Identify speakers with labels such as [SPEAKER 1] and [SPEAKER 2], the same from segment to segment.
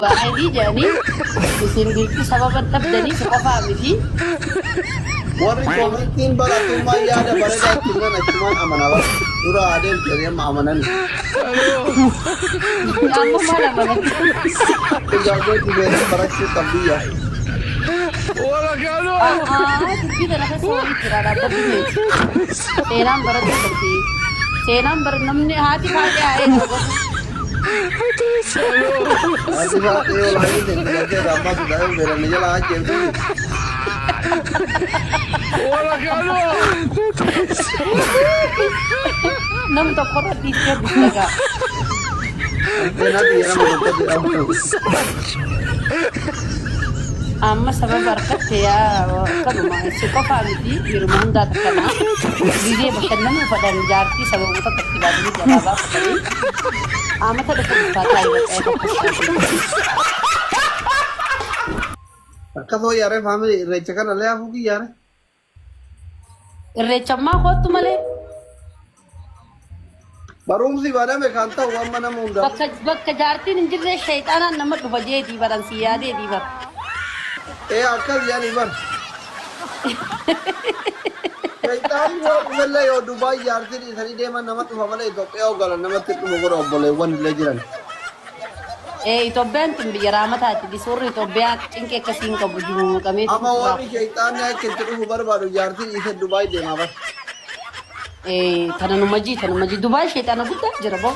[SPEAKER 1] Baay'ee jedhanii isin bultii sababa dhabdanii si qofaa miti.
[SPEAKER 2] Warri koomintiin baratummaa yaada bareedaa itti himan achumaan amana bara. Dura adeemtanii amma amanani.
[SPEAKER 1] Amma maal amanan?
[SPEAKER 2] Dhugaa keetti beekan barachuu qabdiyya.
[SPEAKER 1] Dubbii kana keessa wayii jira dhaabbatu meeti. Seenaan barachuu qabdi. Seenaan bara namni haati faatee haa eegu.
[SPEAKER 2] Haati faatee yoo laayii seente galtee irraa baatu daa'ima beelan jala ajjeeftu.
[SPEAKER 1] Nam tokkorra dhiiftee dhufte gaa.
[SPEAKER 2] Seenaa biyya nama tokko jedhamu.
[SPEAKER 1] Amma sababa harkatte yaa kanuma si qofaa miti yeruma hundaa akkana gizee bashannanuu fadhan jaartii sababoota takka itti baasanii jalaa baafatanii amata dhufu dhuftaa taa'ee bakka akkas taatee.
[SPEAKER 2] Akkasoo yaaree faamilii irreecha kana illee hafuu kiyyaare.
[SPEAKER 1] Irreechammaa koottu malee
[SPEAKER 2] Barumsi baname kan ta'u amma nama hundaa.
[SPEAKER 1] bakka bakka jaartiin hin jirre shayxaanaan nama dhufa jeetii baran si yaadeetii bara.
[SPEAKER 2] Ee akkas yaani bar. Shayxaan yoo dhufellee yoo Dubaay jaartii dhiisanii deeman nama dhufa malee Itoophiyaa yoo galan namatti dhufu godha obboleewwan illee jiran.
[SPEAKER 1] Ee Itoophiyaan tun biyya raamataati. Bisoorri Itoophiyaa cinqee akkasii hin qabu jiru maqameetu
[SPEAKER 2] Amma warri shayxaanni akka itti dhufu barbaadu jaartii dhiisee Dubaay deemaa bar.
[SPEAKER 1] Ee tana numa jii tana jii Dubaay shayxaana guddaa jira boo.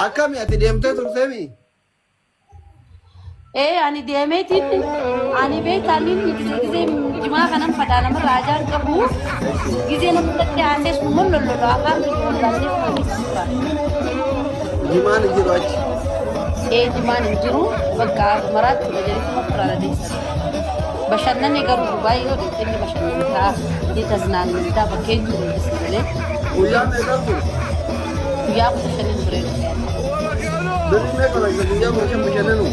[SPEAKER 2] Akkami ati deemtee turteemi?
[SPEAKER 1] Ee ani deemeetiin ani beektaa inni gizee gizee jimaa kanan fadaa namarraa ajaan qabu gizee nama irratti haasee sun lollolo afaan kiyya wallaallee kuma keessa
[SPEAKER 2] Jimaan hin jiru achi.
[SPEAKER 1] Ee jimaan hin jiru bakka maraatti jedhee kuma firaara deessan. Bashannanni garuu Dubaay yoo dhaqxe inni bashannantaa ni taznaannantaa bakka hedduu deemte malee
[SPEAKER 2] Guyyaa meeqan ture?
[SPEAKER 1] Guyyaa 15n ture dhufe.
[SPEAKER 2] Birrii meeqa laayisa guyyaa 15 bashannanu?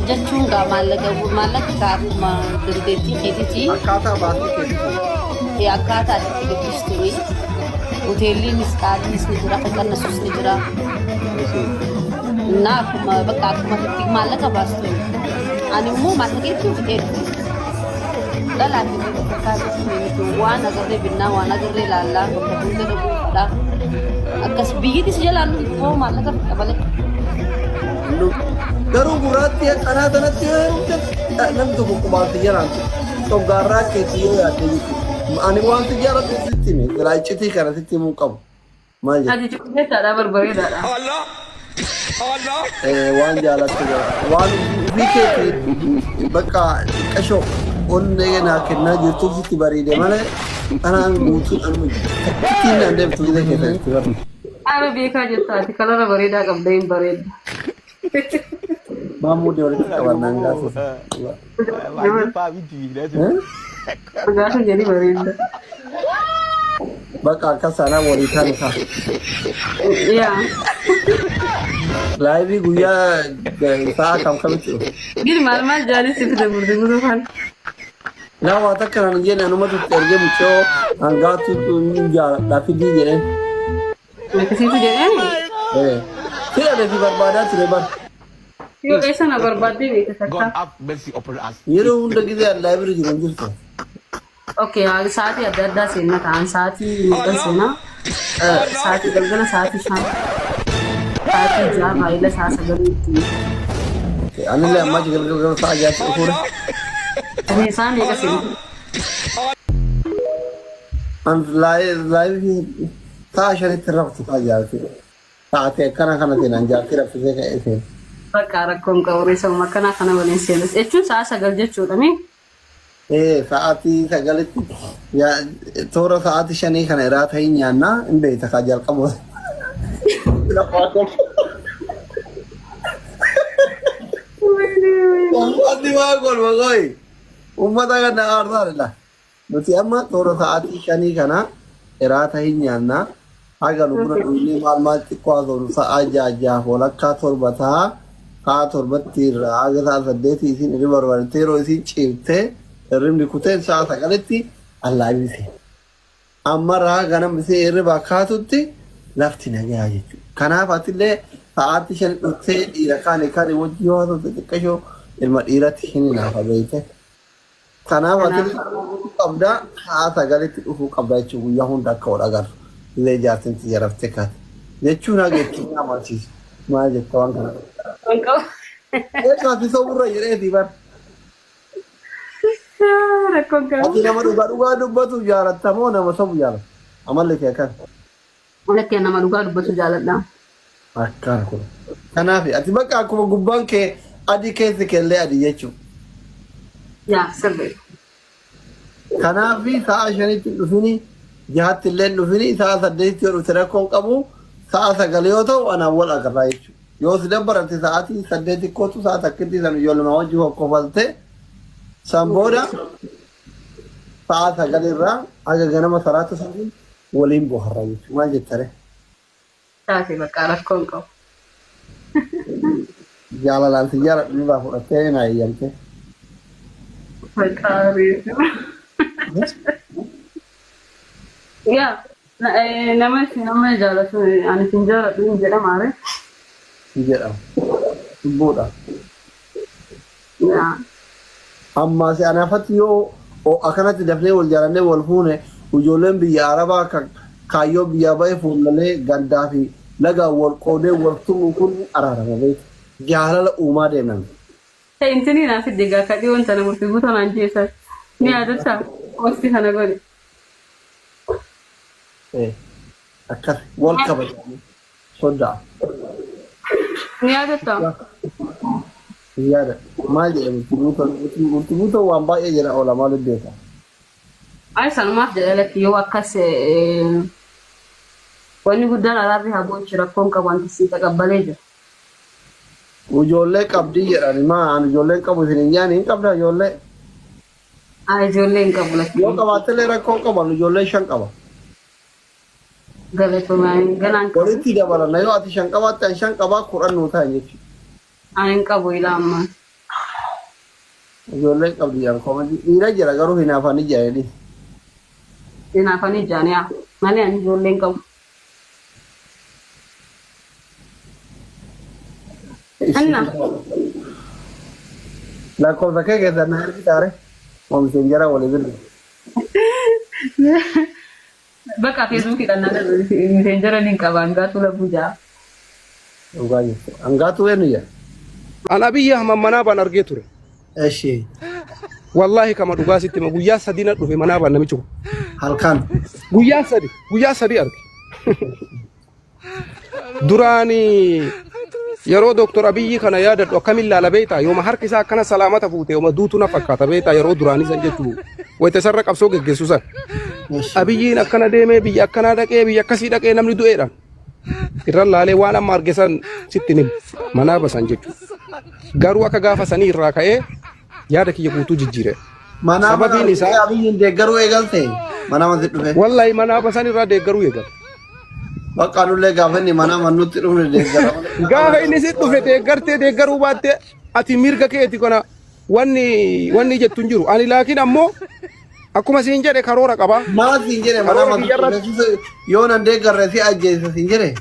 [SPEAKER 1] Jechuun gaa maallaqa maallaqa gaa akkuma dandeettii keetiiti.
[SPEAKER 2] Akkaataa baasii keetiiti.
[SPEAKER 1] Ee, akkaataa ati itti gaggeessituuni. Hoteelliinis qaaliinis ni jira, kan qannasus ni jira. Innaa akkuma bakka akkuma itti maallaqa baastu. Ani immoo maallaqa hedduu fixee dhufe. Dhalaa fi bakka kaanitti miti waan agarree binnaa waan agarree ilaallaa bakka hunda dhaquu fedha. Akkas biyyittis jalaan dhumtu hoo maallaqa fixa malee.
[SPEAKER 2] Garuu gurraattii akkanaa tanatti yoo heerumte namni tokko qubaatti jalaan dhoggaarraa keetti yoo yaadde jechuudha. Ani waan si jaalladhu sitti hime silaa iccitii kana sitti himuu qabu. Maal jette?
[SPEAKER 3] Ati cuqqeessaadha barbareedaadha.
[SPEAKER 2] Waan jaalattu waan ofii keetii bakka xiqqashoo onnee naa kennaa jirtuuf sitti bareede malee anaan guutuun anuma takkittiin naan deemtu biyya keessatti barre.
[SPEAKER 3] Haala beekaa jirta ati kalara bareedaa qabda hin bareedda.
[SPEAKER 2] Maamuudii walitti qabannaan gaafata.
[SPEAKER 3] Gaafa jedhi bareedda.
[SPEAKER 2] Bakka akkas taanaan walii taane ta'a.
[SPEAKER 3] Yaa.
[SPEAKER 2] Laayivii guyyaa sa'a kam kamitti dhufu?
[SPEAKER 3] Gini maal maal jaalii si fide gurdi kan.
[SPEAKER 2] Naa waa takka naan jenne anumatu itti ergee mucoo hangaatu hin jaaladha fidii jedheen.
[SPEAKER 3] Akkasiitu jedheen.
[SPEAKER 2] Eh, Fidhate si barbaadaa ture bar.
[SPEAKER 3] Yoo eessa na barbaaddee beekte
[SPEAKER 4] God
[SPEAKER 3] takka.
[SPEAKER 4] have mercy upon us.
[SPEAKER 2] Yeroo hunda gizee an laayibiri jiru hin jirtu.
[SPEAKER 3] Okay, haa sa'aatii adda addaa seenna ta'an sa'aatii meeqa seenaa? Sa'aatii galgala sa'aatii 5 sa'aatii 6 baay'ila sa'a 9tti.
[SPEAKER 2] Okay, anillee ammaa galgala sa'a 6tti dhufuudha.
[SPEAKER 3] Ani sa'a meeqa seenna?
[SPEAKER 2] An laayivii sa'a 5tti raftu sa'a 6tti. Sa'aatii akkana kana seenaan jaartii raffisee ka'ee seena.
[SPEAKER 3] Bakka rakkoon qabu reessuma akkanaa kana waliin seenas jechuun sa'a 9 jechuudha mi?
[SPEAKER 2] Ee sa'aatii 9tti toora sa'aatii 5 kana irraa ta'ii nyaannaa hin beekta kaa jalqabu. Uummatni maa kolfa qoyi. Uummata kana aarsaadha. Nuti amma toora sa'aatii 5 kana iraata hin nyaanna. Haga nu buna dhugnee maal maal xiqqoo haasofnu sa'a 6 6 walakkaa 7 ta'a. Sa'a 7tti irraa haga sa'a 8 isin irri barbaadde yeroo isin ciiftee hirribni kuteen sa'a 9tti allaayii Amma irraa ganama ishee hirribaa kaatutti lafti nagaa jechuudha. Kanaaf atillee Sa'aatii 5 dhuftee dhiira kaani kaani wajji yoo haasofte xiqqashoo ilma dhiiratti hin hinaafa beekte. Kanaaf ati dhufuu qabda sa'a 9tti dhufuu qabda jechuun guyyaa hunda akka wal agarru. Illee jaartiin tiyya raftee kaate. Jechuun haga itti hin amansiisu. Maal jetta waan kana?
[SPEAKER 3] Rakkoon qabu.
[SPEAKER 2] Eegaa si soburra jedheetii bar.
[SPEAKER 3] Rakkoon qabu.
[SPEAKER 2] Ati nama dhugaa dhugaa dubbatu jaalatta moo nama sobu jaalatta? Amalli kee akkam?
[SPEAKER 3] Lakki nama dhugaa dubbatu jaaladha.
[SPEAKER 2] Akkana kun. Kanaaf ati bakka akkuma gubbaan kee adii keessi keellee adii jechuudha.
[SPEAKER 3] Yaa sirrii.
[SPEAKER 2] Kanaaf sa'a 5tti hin dhufini, 6tti illee hin dhufini, sa'a 8tti yoo dhufte rakkoo hin qabu, sa'a 9 yoo ta'u anaan wal agarraa jechuudha. Yoo si dabbarate sa'aatii 8 kootu sa'a takkitti san ijoollee wajji kokkofalte san booda sa'a 9 irraa haga ganama salaata subii waliin boharra jechuudha. Maal jettare?
[SPEAKER 3] Taate bakka rakkoo hin qabu.
[SPEAKER 2] Jaalalaan si jaaladhu nurraa fudhattee naa eeyyamte.
[SPEAKER 3] Yaa nama isin nama jaalatu ani isin jaaladhu hin jedhama ree.
[SPEAKER 2] Hin jedhamu. Cubbuudha.
[SPEAKER 3] Yaa.
[SPEAKER 2] Ammaa si anaafatti yoo ho'a kanatti dafnee wal jaalannee wal fuune ijoolleen biyya Arabaa kan kaayyoo biyyaa ba'e fuullalee gandaa fi lagaan wal qoodee wal tumu kun araarama beektu. Jaalala uumaa deemnan.
[SPEAKER 3] Ta'e intinii naa fidde gaa ka dhiyoon tana murtii guutuu naan jeessan. Ni yaadatta waqti kana godhe.
[SPEAKER 2] Akkas wal kabajanii soddaa.
[SPEAKER 3] Ni yaadatta?
[SPEAKER 2] Hin yaadadhu. Maal jedhe murtii guutuun? Murtii guutuun waan baay'ee jedha oola maaliif beeka?
[SPEAKER 3] Ay sanumaaf jedhe lakki yoo akkas wanni guddaan araarri haa bu'u jechuudha rakkoon qabu wanti si taqabbalee jira.
[SPEAKER 2] Ijoollee qabdii jedhani maa ani ijoollee hin qabu isin hin jaani hin qabdaa ijoollee?
[SPEAKER 3] Ay ijoollee hin qabu lakki.
[SPEAKER 2] Yoo qabaattellee rakkoo hin qabu ani ijoollee 5 qaba.
[SPEAKER 3] Galatoomaa ganaan qabu.
[SPEAKER 2] Walitti dabalanna yoo ati 5 qabaatte ani 5 qabaa 10 nuu ta'an jechuudha.
[SPEAKER 3] Ani hin qabu ilaa ammaa.
[SPEAKER 2] Ijoollee qabdi jedhan komantii dhiira jira garuu hinaafanii jedhanii.
[SPEAKER 3] Hinaafanii jedhanii haa malee ani ijoollee hin qabu. Anna.
[SPEAKER 2] Lakkoofsa kee keessaa na ergi taare. Oomisheen jara walii bilbila.
[SPEAKER 3] Bakka feesbuukiidhaan na miseenjara ni qaba hangaatuu labbuu ja'a.
[SPEAKER 2] Dhugaa jirtu. Hangaatuu eenyu jedha?
[SPEAKER 4] An Abiyyi Ahmad manaabaan argee ture.
[SPEAKER 2] Eshi.
[SPEAKER 4] Wallaahi kama dhugaa sitti hima guyyaa 3 na dhufe manaabaan namichi kun.
[SPEAKER 2] Halkan.
[SPEAKER 4] Guyyaa 3 guyyaa 3 arge. Duraani yeroo Dooktor Abiyyi kana yaadadhu akkamiin laala beektaa yooma harki isaa akkana salaamata fuute yooma duutu na fakkaata beektaa yeroo duraanii san jechuu wayita isarra qabsoo geggeessu san. Abiyyiin akkana deemee biyya akkanaa dhaqee biyya akkasii dhaqee namni du'eedha. Irra laalee waan amma arge san sitti himu manaa basan jechuudha. Garuu akka gaafa sanii irraa ka'ee yaada kiyya guutuu jijjiire.
[SPEAKER 2] Manaa mana
[SPEAKER 4] Sababiin isaa
[SPEAKER 2] Abiyyiin deeggaruu eegalte. Manaa mansi dhufe.
[SPEAKER 4] Wallahi manaa basan irraa deeggaruu eegale.
[SPEAKER 2] Bakka nullee gaafa inni manaa mannutti dhufne deeggara.
[SPEAKER 4] Gaafa inni si dhufe deeggartee deeggaruu baatte ati mirga keeti kana wanni wanni jettu hin jiru. Ani laakiin ammoo akkuma siin jedhe karoora qaba.
[SPEAKER 2] Maal siin jedhe manaa
[SPEAKER 4] Karoora
[SPEAKER 2] mannutti
[SPEAKER 4] kiyyarratti
[SPEAKER 2] dhufe yoo nan deeggarre si ajjeessa siin jedhe.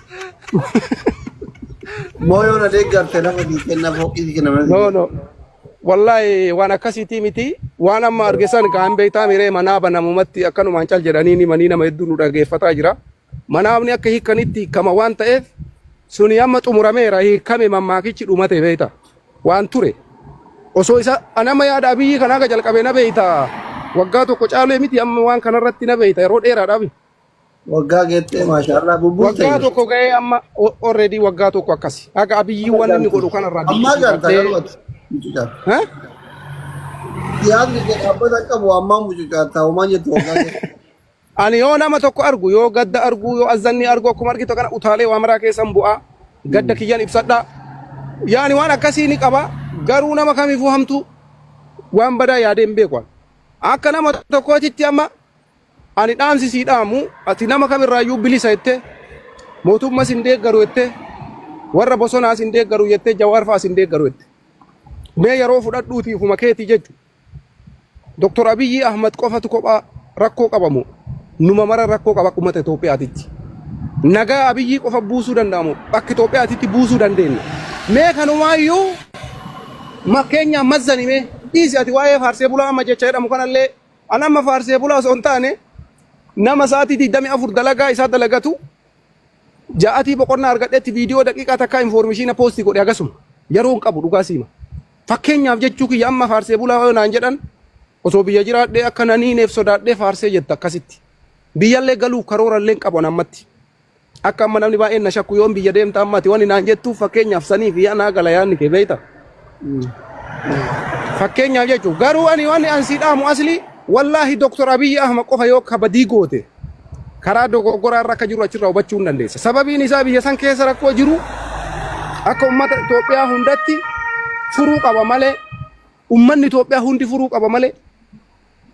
[SPEAKER 2] Moo yoo na deeggarte lafa sii kenna fooqii sii kenna mana sii
[SPEAKER 4] No
[SPEAKER 2] kenna.
[SPEAKER 4] no. Wallahi waan akkasiitii miti waan amma arge san kaan beektaa miree manaa banamumatti akkanumaan cal jedhanii ni manii nama hedduu nu dhageeffataa jira. Manaabni akka hiikanitti hiikama waan ta'eef suni amma xumurameera hiikame mammaakichi dhumate beekta waan ture. Osoo isa an amma yaada Abiyyi kanaa ka jalqabe na beekta waggaa tokko caalee miti amma waan kanarratti na beekta yeroo dheeraadhaaf.
[SPEAKER 2] Waggaa geettee maashaallah bubbulte.
[SPEAKER 4] Waggaa tokko ga'ee amma already waggaa tokko akkasi. Haga Abiyyi waan inni godhu kanarraa
[SPEAKER 2] Ammaa jaarta
[SPEAKER 4] dinqisiifadhee.
[SPEAKER 2] garuu ati mucucaata.
[SPEAKER 4] Ha?
[SPEAKER 2] Siyaasni kee dhaabbata qabu ammaa mucucaata homaan jettu waggaa geette.
[SPEAKER 4] Ani yoo nama tokko argu yoo gadda argu yoo azzanni argu akkuma argitu kana utaalee waa maraa keessan bu'aa gadda kiyyan ibsadhaa. Yaani waan akkasii ni qaba garuu nama kamiifuu hamtuu waan badaa yaadee hin beeku. ani. Akka nama tokkootitti amma Ani dhaamsi sii dhaamu ati nama kamirraayyuu bilisa jettee mootummas hin deeggaru jettee warra bosonaas hin deeggaru jettee Jawaar fa'aas hin deeggaru jette. Mee yeroo fudhadhuutii ufuma keetii jechu. Dr. Abiyyi Ahmad qofatu kophaa rakkoo qabamu numa mara rakkoo qaba uummata Itoophiyaatitti. Nagaa Abiyyii qofa buusuu danda'amu akka Itoophiyaatitti buusuu dandeenya. Mee kanumaayyuu makkeenyaa mazzani mee dhiisi ati waa'ee faarsee bulaa amma jecha jedhamu kanallee an amma faarsee bulaa osoo hin taane nama sa'aatii 24 dalagaa isaa dalagatu ja'atii boqonnaa argadhetti viidiyoo daqiiqaa takkaa infoormishiina poostii godhe hagasuma yeroo hin qabu dhugaa siima. Fakkeenyaaf jechuu kiyya amma faarsee bulaa yoo naan jedhan osoo biyya jiraadhee akka naniineef sodaadhee faarsee jetta akkasitti. Biyyallee galuuf karoorallee hin qabu an ammatti. Akka amma namni baay'een na shakku yoon biyya deemta amma ati wani naan jettuuf fakkeenyaaf saniif yaa naa gala yaadni kee beekta. Fakkeenyaaf jechuun garuu ani wanni an sii dhaamu asli wallaahi Dr. Abiyyi Ahmad qofa yoo kabadii goote karaa dogoggoraa irra akka jiru achirraa hubachuu hin dandeessa. Sababiin isaa biyya san keessa rakkoo jiru akka uummata Itoophiyaa hundatti furuu qaba malee uummanni Itoophiyaa hundi furuu qaba malee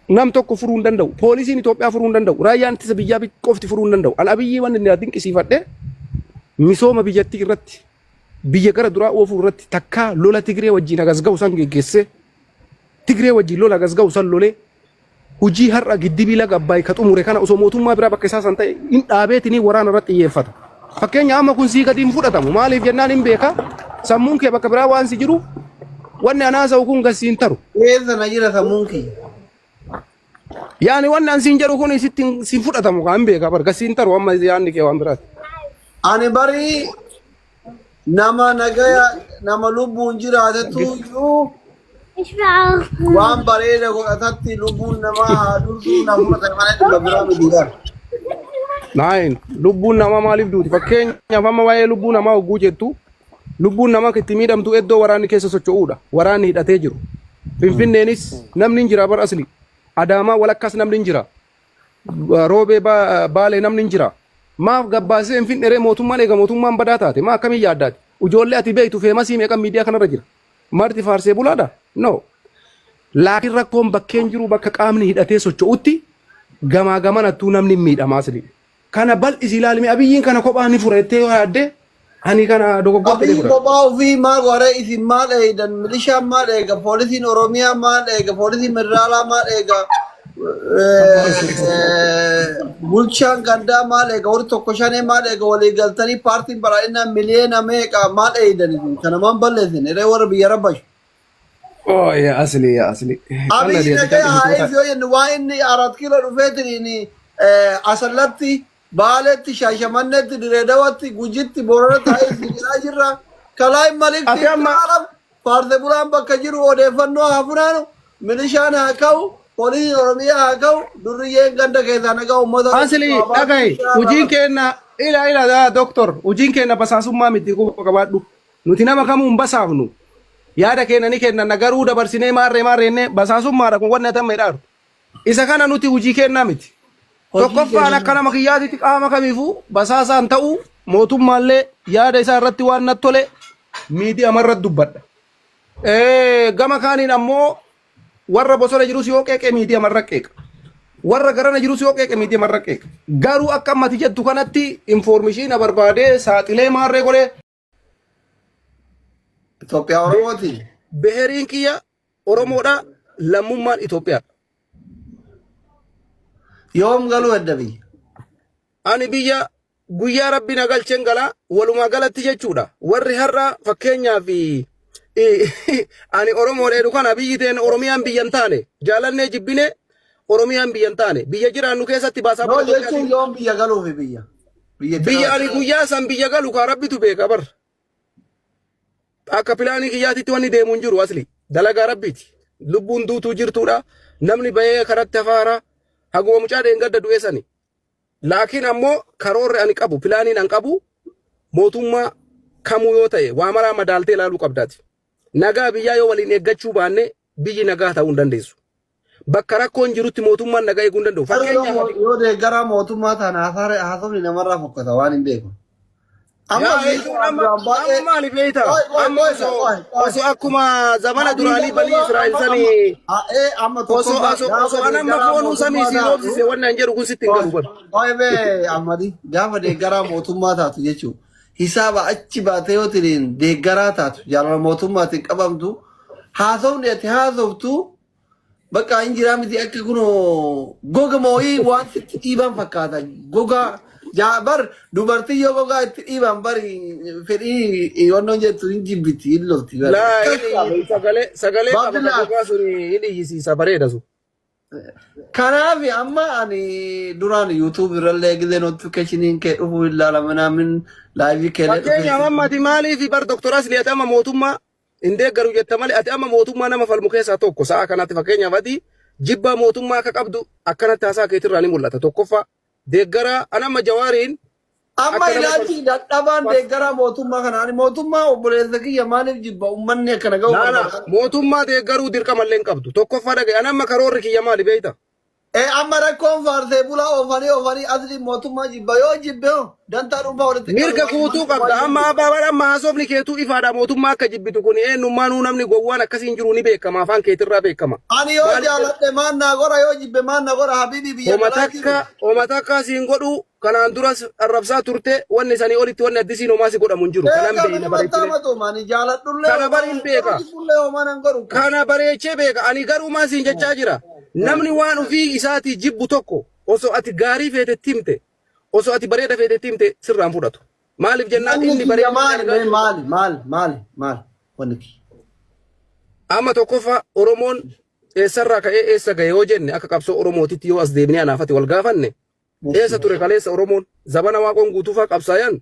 [SPEAKER 4] nam tokko furuu hin danda'u. Poolisiin Itoophiyaa furuu hin danda'u. Raayyaan ittisa biyyaa qofti furuu hin danda'u. An Abiyyi wanni inni dinqisiifadhe misooma biyyattii irratti biyya gara duraa oofuu irratti takkaa lola Tigree wajjin hagas ga'u san geggeessee Tigree wajjin lola hagas ga'u san lolee hojii har'a giddibii laga Abbaay ka xumure kana osoo mootummaa biraa bakka isaa san ta'e hin dhaabeetinii waraana irratti xiyyeeffata. Fakkeenya amma kun sii gadi hin fudhatamu. Maaliif jennaan hin beeka. Sammuun kee bakka biraa waan si jiruuf wanni an haasa'u kun gad siin taru.
[SPEAKER 2] Eessa na jira sammuun kiyya?
[SPEAKER 4] Yaani wanni an siin jedhu kun sitti siin fudhatamu kan hin beeka bar gad siin taru amma yaanni kee waan biraati.
[SPEAKER 2] Ani barii nama nagaya nama lubbuun jiraatetu iyyuu waan bareeda godhatatti lubbuun namaa haa durtuu na fudhatan malee dhimma biraa miti bara.
[SPEAKER 4] Naayin lubbuun namaa maaliif duuti? Fakkeenyaaf amma waa'ee lubbuu namaa hogguu jettu lubbuun namaa itti miidhamtu iddoo waraanni keessa socho'uudha. Waraanni hidhatee jiru. Finfinneenis namni hin jira bar asli. Adaamaa walakkaas namni hin jira. Roobee Baalee namni hin jira. Maaf gabbaasee hin finneree mootummaan eega mootummaan badaa taate maa akkamiin yaaddaati? Ijoollee ati beektu feemasii meeqan miidiyaa kanarra jira. Marti faarsee bulaadha? No. Laakiin rakkoon bakkeen jiru bakka qaamni hidhatee socho'utti gamaa gamanattuu namni hin miidhama asli. Kana bal'isi ilaalimi Abiyyiin kana kophaa ni fura jettee yoo yaadde ani kana dogoggorte ni
[SPEAKER 2] Abiyyi
[SPEAKER 4] fudhadha.
[SPEAKER 2] kophaa ofii maal godha isin maal eegdan milishaan maal eega poolisiin Oromiyaa maal eega poolisiin federaalaa maal eega bulchaan gandaa maal eega warri tokko shanee maal eega walii galtanii paartiin badhaadhinaa miliyoona meeqa maal eegdan isin kana maan balleessin iree warra biyya rabbashu.
[SPEAKER 4] Oh yaa asli yaa asli.
[SPEAKER 2] Abiyyi
[SPEAKER 4] Qalladii ati
[SPEAKER 2] nagaya haa
[SPEAKER 4] callisitoota.
[SPEAKER 2] eegsu yoo jennu waa inni arat kiiloo dhufeetiin Asallatti, Baaletti, Shaashamannetti, Direedawatti, Gujitti, Booranatti haa eegsu jedhaa jirra. Kalaay malikti
[SPEAKER 4] Ati amma
[SPEAKER 2] Arab faarse bulaan bakka jiru odeeffannoo haa funaanu, milishaan haa ka'u, poolisiin Oromiyaa haa ka'u, durriyyeen ganda keessaa nagaa uummata
[SPEAKER 4] asli
[SPEAKER 2] haa baasu
[SPEAKER 4] dhagahi
[SPEAKER 2] bishaan
[SPEAKER 4] hojiin
[SPEAKER 2] haa
[SPEAKER 4] keenna ila ila doktor hojiin keenna basaasummaa miti quba qabaadhu. Nuti nama kamuu hin basaafnu. Yaada keenya ni kennanna garuu dabarsinee maarree maarree jennee basaasummaadha kun wanni ati amma jedhaa jirtu. Isa kana nuti hojii kennaa miti.
[SPEAKER 2] Hojii
[SPEAKER 4] Tokkoffaan
[SPEAKER 2] keenya
[SPEAKER 4] akka nama kiyyaatitti qaama kamiifuu basaasaan ta'uu mootummaallee yaada isaa irratti waan natti tole miidiyaa irratti dubbadha. Gama kaaniin ammoo warra bosona jirus yoo qeeqe miidiyaa irra qeeqa. Warra garana jirus yoo qeeqe miidiyaa irra qeeqa. Garuu akka ammati jettu kanatti infoormishiina barbaadee saaxilee maarree godhee
[SPEAKER 2] Itoophiyaa Oromooti.
[SPEAKER 4] Beheriin kiyya Oromoodha, lammummaan Itoophiyaadha.
[SPEAKER 2] Yoom galuu edda biyya?
[SPEAKER 4] Ani biyya guyyaa rabbi na galcheen gala walumaa galatti jechuudha. Warri har'a fakkeenyaaf ani Oromoodha jedhu kana biyyi teen Oromiyaan biyya hin taane jaalannee jibbine Oromiyaan biyya hin taane biyya jiraannu keessatti baasaa
[SPEAKER 2] No
[SPEAKER 4] bara
[SPEAKER 2] jechuun
[SPEAKER 4] Itoophiyaatiin
[SPEAKER 2] yoom biyya galuufi biyya? Biyya
[SPEAKER 4] biyya ani
[SPEAKER 2] jiraatu.
[SPEAKER 4] guyyaa san biyya galu kaa rabbitu beeka bar. Akka pilaanii kiyyaatitti wanni deemu hin jiru asli. Dalagaa rabbiiti. Lubbuun duutuu jirtuudha. Namni bahee karatti hafaara. Haguma mucaa dheengadda du'e sani. Laakiin ammoo karoorri ani qabu pilaaniin an qabu mootummaa kamuu yoo ta'e waa maraa madaaltee ilaaluu qabdaati. Nagaa biyyaa yoo waliin eeggachuu baanne biyyi nagaa ta'uu hin dandeessu. Bakka rakkoon jirutti mootummaan nagaa eeguu hin danda'u.
[SPEAKER 2] Garuu yoo
[SPEAKER 4] Fakkeenyaaf ati
[SPEAKER 2] yoo deeggaraa mootummaa ta'an haasofni namarraa fokkata waan hin beeku. Amma
[SPEAKER 4] yaa
[SPEAKER 2] biyya
[SPEAKER 4] jechuun amma
[SPEAKER 2] duraan
[SPEAKER 4] amma
[SPEAKER 2] baay'ee
[SPEAKER 4] maali beekta?
[SPEAKER 2] qoy qoy
[SPEAKER 4] Amma
[SPEAKER 2] qoy
[SPEAKER 4] osoo
[SPEAKER 2] qoy qoy
[SPEAKER 4] osoo akkuma zamana
[SPEAKER 2] Abiy
[SPEAKER 4] duraanii banii
[SPEAKER 2] Ahmed
[SPEAKER 4] Israa'el
[SPEAKER 2] amma amma
[SPEAKER 4] sanii
[SPEAKER 2] ee amma
[SPEAKER 4] osoo
[SPEAKER 2] tokkoffaa
[SPEAKER 4] osoo
[SPEAKER 2] gaafa
[SPEAKER 4] osoo an amma
[SPEAKER 2] deeggaraa
[SPEAKER 4] foonuu samii
[SPEAKER 2] mootummaa
[SPEAKER 4] sii
[SPEAKER 2] taatu
[SPEAKER 4] roobsise wanni an jedhu kun sitti hin
[SPEAKER 2] qoy
[SPEAKER 4] galu bar.
[SPEAKER 2] qoy bee Ahmadi gaafa deeggaraa mootummaa taatu jechuun hisaaba achi baatee yoo tiriin deeggaraa taatu jaalala mootummaatiin qabamtu haasofni ati haasoftu Bakka hin jiraa miti akka kunoo goga moo'ii waan sitti dhiiban fakkaata. Gogaa Jaa bar dubartii yoo gogaa itti dhiiban bari fedhii wannoon jettu hin jibbiti hin lolti bar.
[SPEAKER 4] Laa
[SPEAKER 2] Akkas
[SPEAKER 4] inni
[SPEAKER 2] qaba.
[SPEAKER 4] sagalee sagalee qaba ka
[SPEAKER 2] Baabdillaa
[SPEAKER 4] gogaa sun hin iyyisiisa bareeda sun.
[SPEAKER 2] Kanaaf amma ani duraan YouTube irrallee gizee notificationin kee dhufu ilaala minaamin live keellee dhufee
[SPEAKER 4] Fakkeenyaaf amma ati maaliif bar Dr. Asli ati amma mootummaa hin deeggaru jetta malee ati amma mootummaa nama falmu keessaa tokko sa'a kanatti fakkeenyaaf ati jibbaa mootummaa akka qabdu akkanatti haasaa keetirraa ni mul'ata. Tokkoffaa deeggaraa an amma Jawaariin
[SPEAKER 2] Amma
[SPEAKER 4] akka nama
[SPEAKER 2] ilaalchi dadhabaan deeggaraa mootummaa kana ani mootummaa obboleessa kiyya maaliif jibba ummanni akkana ga'u
[SPEAKER 4] Laala
[SPEAKER 2] barbaada.
[SPEAKER 4] mootummaa deeggaruu dirqama illee hin qabdu. Tokkoffaa dhaga'i an amma karoorri kiyya maali beekta?
[SPEAKER 2] E amma rakkoon faarsee bulaa oofanii oofanii asli mootummaa jibba yoo jibbe hoo dantaa dhuunfaa walitti
[SPEAKER 4] Mirga
[SPEAKER 2] qabu
[SPEAKER 4] guutuu qabda. Amma abbaa bara amma haasofni keetuu ifaadha mootummaa akka jibbitu kun eenyummaanuu namni gowwaan akkasii hin jiru ni beekama afaan keetirraa beekama.
[SPEAKER 2] Ani yoo
[SPEAKER 4] Maaliif
[SPEAKER 2] jaaladhe maan naa godha yoo jibbe maan na godha habiibii biyya
[SPEAKER 4] homa
[SPEAKER 2] galaa jiru.
[SPEAKER 4] takka homa takka siin godhu kanaan duras arrabsaa turte wanni sanii olitti wanni addisiin homaa si godhamu hin jiru. Kanan
[SPEAKER 2] Eega
[SPEAKER 4] beeyna
[SPEAKER 2] minuma
[SPEAKER 4] bareechinee.
[SPEAKER 2] taamatu ani jaaladhullee
[SPEAKER 4] Kana
[SPEAKER 2] homaa
[SPEAKER 4] bar hin
[SPEAKER 2] nan godhu
[SPEAKER 4] beeka.
[SPEAKER 2] jibbullee homaa nan godhu.
[SPEAKER 4] Kana bareechee beeka. Ani garuu maal siin jechaa jira. Namni waan ofii isaatii jibbu tokko osoo ati gaarii feetetti himte osoo ati bareeda feetetti himte sirraan fudhatu. Maaliif jennaan
[SPEAKER 2] Wanni
[SPEAKER 4] inni
[SPEAKER 2] kiyya
[SPEAKER 4] bareedina
[SPEAKER 2] maali
[SPEAKER 4] argaa
[SPEAKER 2] mee
[SPEAKER 4] jiru.
[SPEAKER 2] maali maali maali maali wanni kiyya.
[SPEAKER 4] Amma tokkoffaa Oromoon eessarraa ka'ee eessa gahe yoo jenne akka qabsoo Oromootitti yoo as deebinee anaafati wal gaafanne eessa ture kaleessa Oromoon zabana waaqoon guutuufaa qabsaayan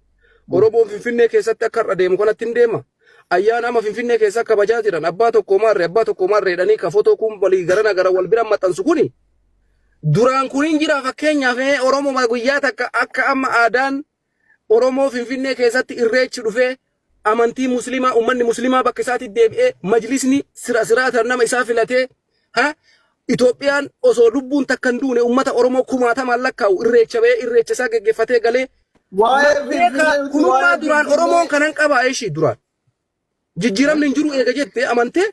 [SPEAKER 4] Oromoon Finfinnee keessatti akka har'a deemu kanatti hin deema. Ayyaana amma Finfinnee keessa kabajaa jiran abbaa tokko maarree abbaa tokko maarree jedhanii ka fotoo kun walii garana gara wal bira maxxansu kuni duraan kun hin jira fakkeenyaaf Oromoo guyyaa takka akka amma aadaan Oromoo Finfinnee keessatti irreechi dhufee amantii musliimaa uummanni musliimaa bakka isaatti deebi'ee majlisni sira siraatan nama isaa filatee ha Itoophiyaan osoo lubbuun takka hin duune uummata Oromoo kumaatamaan lakkaa'u irreecha ba'ee irreecha isaa geggeeffatee galee
[SPEAKER 2] Waa'ee
[SPEAKER 4] beeka
[SPEAKER 2] Finfinnee miti
[SPEAKER 4] kunummaa
[SPEAKER 2] waa'ee
[SPEAKER 4] duraan Oromoon
[SPEAKER 2] Finfinnee.
[SPEAKER 4] kanan qabaa ishii duraan jijjiiramni hin jiru eega jettee amantee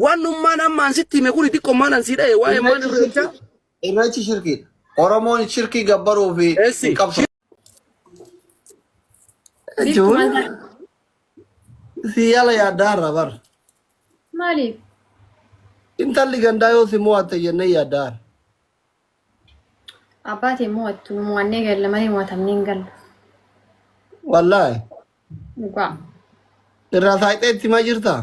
[SPEAKER 4] waan nummaan amma an sitti hime kuni xiqqommaan an sii dha'e waa'ee maan
[SPEAKER 2] Irreechi
[SPEAKER 4] irreechaa
[SPEAKER 2] shirkii. Irreechi shirkiidha. Oromoon shirkii gabbaruu fi hin
[SPEAKER 4] Essi
[SPEAKER 2] qabsu.
[SPEAKER 5] Biiftuu
[SPEAKER 2] Jechuun
[SPEAKER 5] maal taate?
[SPEAKER 2] si yala yaaddaarra bar.
[SPEAKER 5] Maaliif?
[SPEAKER 2] Intalli gandaa yoo si mo'atte jennee yaaddaarra.
[SPEAKER 5] Abbaa tee mo'attu nu mo'annee galla malee mo'atamnee hin gallu.
[SPEAKER 2] Wallaahi.
[SPEAKER 5] Dhugaa.
[SPEAKER 2] Irraa saayixee itti himaa jirtaa?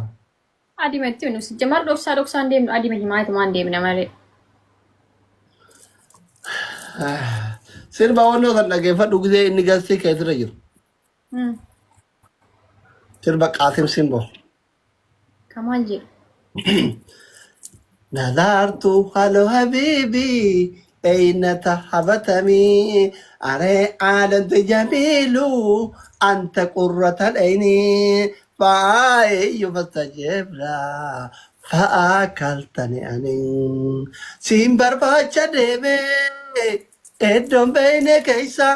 [SPEAKER 5] Adima itti nu jamar dhoksaa dhoksaan deemnu adima himaa itumaan deemna malee.
[SPEAKER 2] Sirba wannoo san dhageeffadhu gisee inni gastii keessirra jiru. Sirba Qaasim Simboo.
[SPEAKER 5] Kamaal jedhu.
[SPEAKER 2] Nazaartu halo habibi ayna tahabatami are aalantu jamilu anta qurrata al-ayni fa'ayyu fastajibla fa'akaltani ani siin barbaacha deeme iddoon beeyne keeysa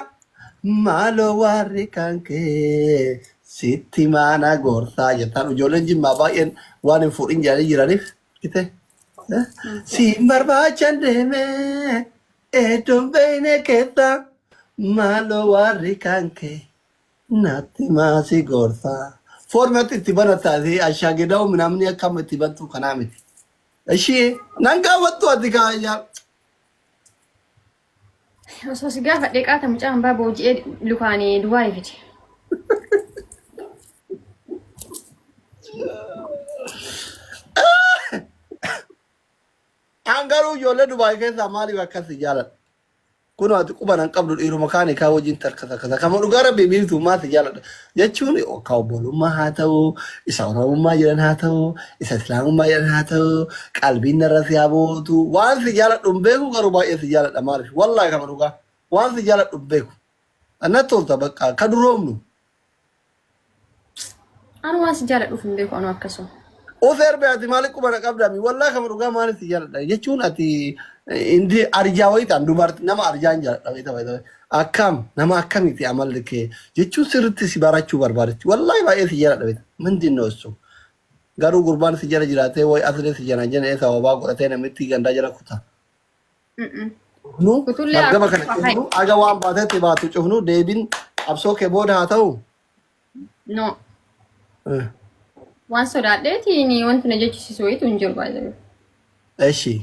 [SPEAKER 2] Maaloo waarri kan kee sitti maana gorsaa jettaan ijoolleen jimmaa baay'een waan hin fuudhin jedhanii jiraniif ite siin barbaachan deeme iddoon beeyne keessa maaloo waarri kan kee natti maasi gorsaa. Foormatti itti banataa fi ashaagedaa'u minaamni akkam itti bantu kanaa miti. Ishee nan gaafattu ati kaayyaa.
[SPEAKER 5] Osoo si gaafadhee qaata mucaa hambaa booji'ee lukaan Dubaay fide.
[SPEAKER 2] An garuu ijoollee Dubaay keessaa maaliif akkas si jaaladha? Kun ati quba nan qabdu dhiiruma kaani kaa wajjin tarkasa kama dhugaa rabbii biiftuu maa si jaaladha jechuun ka obbolummaa haa ta'u isa oromummaa jedhan haa ta'u isa islaamummaa jedhan haa ta'u qalbiin narra si haa buutu waan si jaaladhu hin beeku garuu baay'ee si jaaladha maaliif wallaahi kama dhugaa waan si jaaladhu hin beeku natti tolta bakka ka duroomnu
[SPEAKER 5] Anu waan si jaaladhuuf hin beeku anu akkasuma.
[SPEAKER 2] Of erbe ati maaliif quba na qabda mi wallahi kama dhugaa maaliif si jaaladha jechuun ati indi arjaa wayii ta'an dubarti nama arjaa hin jaaladha wayii ta'e akkam nama akkamiti amalli kee jechuun sirriitti si barachuu barbaadetti wallahi baay'ee si jaaladha wayii mindin no issu garuu gurbaan si jala jiraatee wayi asiree si jala jala sababaa godhatee namitti gandaa jala kuta. Nu
[SPEAKER 5] Kutullee
[SPEAKER 2] margama kana
[SPEAKER 5] akkuma
[SPEAKER 2] cufnu aga waan baatetti baatu cufnu deebiin qabsoo kee booda haa ta'u.
[SPEAKER 5] No. Waan sodaadheetiin wanti na jechisiisu wayiitu hin jiru baay'ee.
[SPEAKER 2] Eshi.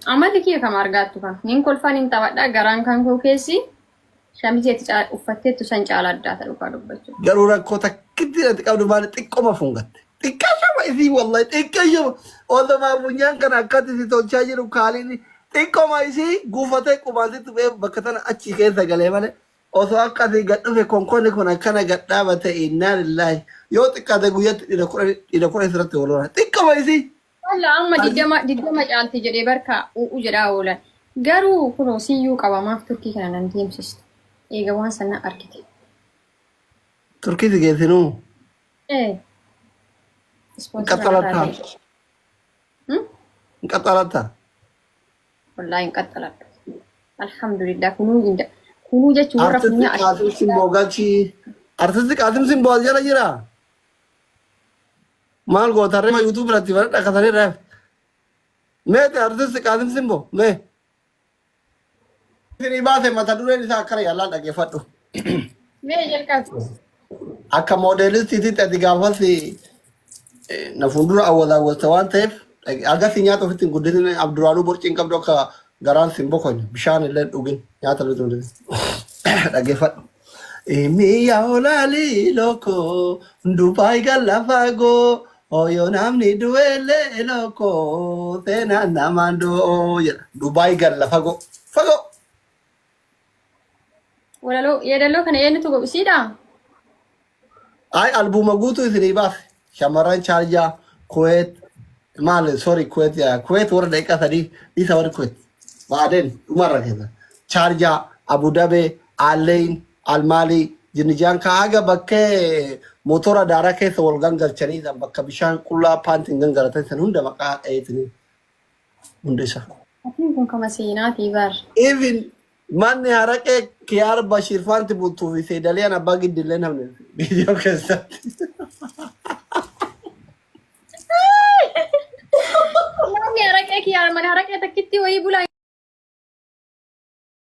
[SPEAKER 5] Amalli kiyya kama argaattu kan. Nin kolfaa nin taphadha garaan kan koo keessi shamizii ati uffatteettu san caala addaata dhugaa dubbachuu.
[SPEAKER 2] Garuu rakkoo takkitti ati qabdu maali xiqqoma fungatte. Xiqqashama isii wallahi xiqqashama. Odumaa funyaan kana akkatti si tolchaa jiru kaaliin xiqqoma isii guufatee qubaasitti ba'ee bakka tana achi keessa galee malee osoo akka asii gad dhufe konkonni kun akkana gad dhaabate innaa lillaahi yoo xiqqaate guyyatti dhiira 10 sirratti wal hora. Xiqqoma isii.
[SPEAKER 5] Walla amma 20 20 caalti jedhee barka u'u jedhaa oolan. Garuu kunoo siyyuu qaba maaf Turkii kana nan deemsistu. Eega waan sana argite.
[SPEAKER 2] Turkii si geessinuu.
[SPEAKER 5] Ee. Ispoonsara
[SPEAKER 2] Qaxxalatta.
[SPEAKER 5] taatee.
[SPEAKER 2] Hin qaxxalatta.
[SPEAKER 5] Wallaahi hin qaxxaladhu. Alhamdulillah kunuu inda kunuu jechuun warra
[SPEAKER 2] Artisti
[SPEAKER 5] funyaa
[SPEAKER 2] Qaasim Simboo galchii. Artisti Qaasim Simboo as jala jira. Maal goota rema YouTube irratti bara dhaqatanii reef. Meeti artisti Qaasim Simboo mee. Isinii baase mata dureen isaa akkana yaallaan dhaggeeffadhu.
[SPEAKER 5] Mee jalqabi.
[SPEAKER 2] Akka moodeelistiititti ati gaafas na fuuldura awwalaawwalta waan ta'eef agarsi nyaata ofitti hin guddisne Abduraanuu borcii hin qabdu akka garaan sin bokonye bishaan illee hin dhugin nyaata illee hin dhugin dhaggeeffadhu. Miya olaalii loko Dubaay galla fagoo Oyo namni du'ellee loko seenaan namaan du'oo jedha. Dubaay galla fagoo fagoo.
[SPEAKER 5] Walaloo yeedaloo kana eenyutu godhisiidha?
[SPEAKER 2] Ay albuuma guutuu isinii baase. Shamarran Chaarjaa, Kuweet, maal sorry Kuweet yaa Kuweet warra daqiiqaa 3 dhiisa warri Kuweet. Baadeen dhumarra keessa. Chaarjaa, Abu Dabee, Alleyn, Almaalii, Jinnijaan ka haga bakkee motora daaraa keessa wal gangalchanii san bakka bishaan qullaa paantiin gangalatan san hunda maqaa dheetini hunda isaa.
[SPEAKER 5] Atiin kun kama seenaatii bar.
[SPEAKER 2] Even manni haraqee Kiyaar Bashiir faanti bultuu fi Seedaliyaan abbaa giddillee namni viidiyoo keessatti.
[SPEAKER 5] Namni haraqee kiyyaa mana haraqee takkitti wayii bulaa.